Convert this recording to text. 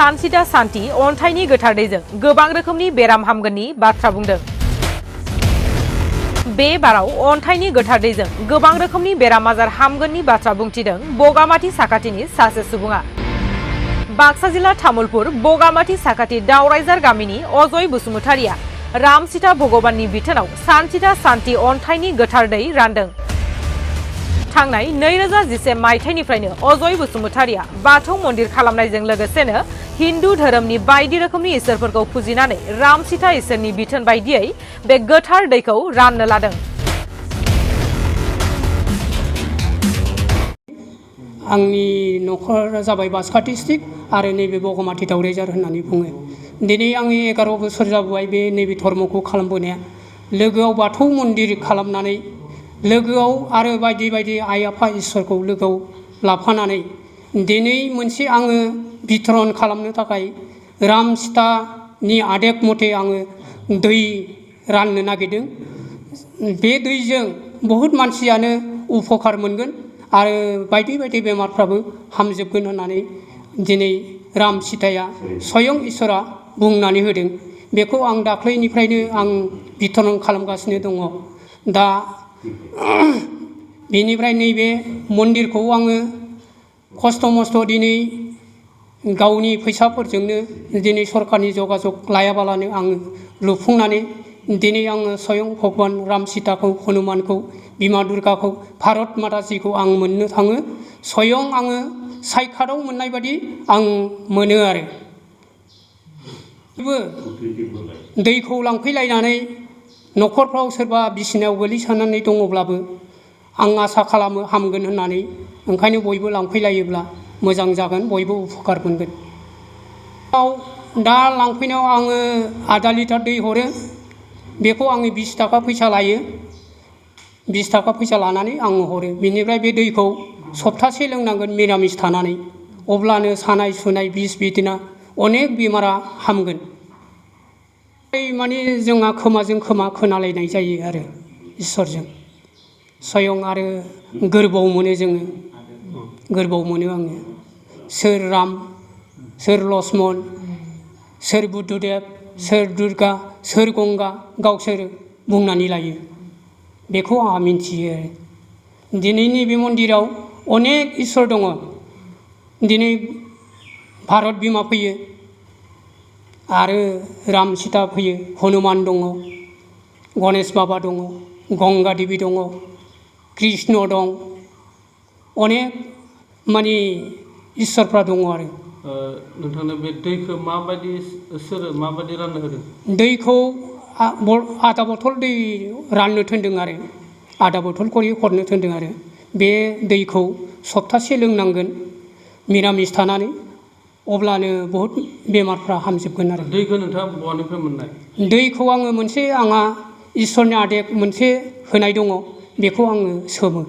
सानसिदा सान्ति अन्थाइनि गोथार दैजों गोबां रोखोमनि बेराम हामगोननि बाथ्रा बुंदों। बे बाराव अन्थाइनि गोथार दैजों गोबां रोखोमनि बेराम आजार हामगोननि बाथ्रा बुंथिदों बगामाथि साखाथिनि सासे सुबुङा। बाक्सा जिल्ला तामुलपुर बगामाथि साखाथि दावराइजार गामिनि अजय बसुमतारिया रामसिता भगवाननि बिथोनाव सानसिदा सान्ति अन्थाइनि गोथार दै रानदों। थांनाय 2011 मायथाइनिफ्रायनो अजय बसुमतारिया बाथौ मन्दिर खालामनायजों लोगोसेनो हिन्दु धोरोमनि बायदि रोखोमनि इसोरफोरखौ फुजिनानै रामसिता इसोरनि बिथोन बायदियै बे गोथार दैखौ राननो लादों। आंनि न'खरा जाबाय बाक्सा डिस्ट्रिक्ट आरो नैबे बगामाथि दावराइजार होननानै बुङो। दिनै आंनि 11 बोसोर जाबोबाय बे नैबे धर्मखौ खालामबोनाया। लोगोआव बाथौ मन्दिर खालामनानै लोगोआव आरो बायदि बायदि आइ आफा इसोरखौ लोगोआव लाफानानै दिनै मोनसे आङो बिथरन खालामनो थाखाय रामसितानि आदेश मथे आङो दै राननो नागिरदों। बे दैजों बहुद मानसियानो उपकार मोनगोन आरो बायदि बायदि बेमारफ्राबो हामजोबगोन होननानै दिनै रामसिताया स्वयं इसोरा बुंनानै होदों। बेखौ आं दाख्लैनिफ्रायनो आं बिथरन खालामगासिनो दङ। दा बेनिफ्राय नैबे मन्दिरखौ आङो खस्थ' मस्थ' दिनै गावनि फैसाफोरजोंनो दिनै सरकारनि जगाजग लायाबालानो आङो लुफुंनानै दिनै आङो स्वयं भगबान रामसिताखौ हनुमानखौ बिमा दुर्गाखौ भारत माताजिखौ आं मोननो थाङो। स्वयं आङो सायखादाव मोननाय बादि आं मोनो आरो दैखौ लांफैलायनानै न'खरफ्राव सोरबा बिसिनायाव गोलैसोनानै दङब्लाबो आं आसा खालामो हामगोन होननानै। ओंखायनो बयबो लांफैलायोब्ला मोजां जागोन, बयबो उपकार मोनगोन। दा लांफैनायाव आङो आधा लिटार दै हरो। बेखौ आङो 20 थाखा फैसा लायो। 20 थाखा फैसा लानानै आङो हरो। बेनिफ्राय बे दैखौ सप्तासे लोंनांगोन निरामिस थानानै, अब्लानो सानाय सुनाय बिस बिदिना अनेक बेमारा हामगोन। माने जोंहा खोमाजों खोमा खोनालायनाय जायो आरो इसोरजों स्वयं। आरो गोरबोआव मोनो जोङो, गोरबोआव मोनो आङो। सोर राम, सोर लक्ष्मण, सोर बुद्धदेब, सोर दुर्गा, सोर गंगा गावसोर बुंनानै लायो। बेखौ आंहा मिन्थियो आरो दिनैनि बे मन्दिराव अनेक इसोर दङ। दिनै भारत बिमा फैयो आरो रामसिता फैयो, हनुमान दङ, गणेश बाबा दङ, गंगा देबि दङ, कृष्ण दं, अनेक माने इसोरफ्रा दङ आरो। नोंथांनो बे दैखौ माबायदि सोर माबायदि राननो होदों? दैखौ आधा बथल दै राननो थिनदों आरो आधा बथल खरि हरनो थिनदों आरो बे दैखौ सप्तासे लोंनांगोन निरामिस थानानै, अब्लानो बहुद बेमारफ्रा हामजोबगोन आरो। दैखौ नोंथाङा बहानिफ्राय मोननाय? दैखौ आङो मोनसे आंहा इसोरनि आदेश मोनसे होनाय दङ, बेखौ आङो सोमो।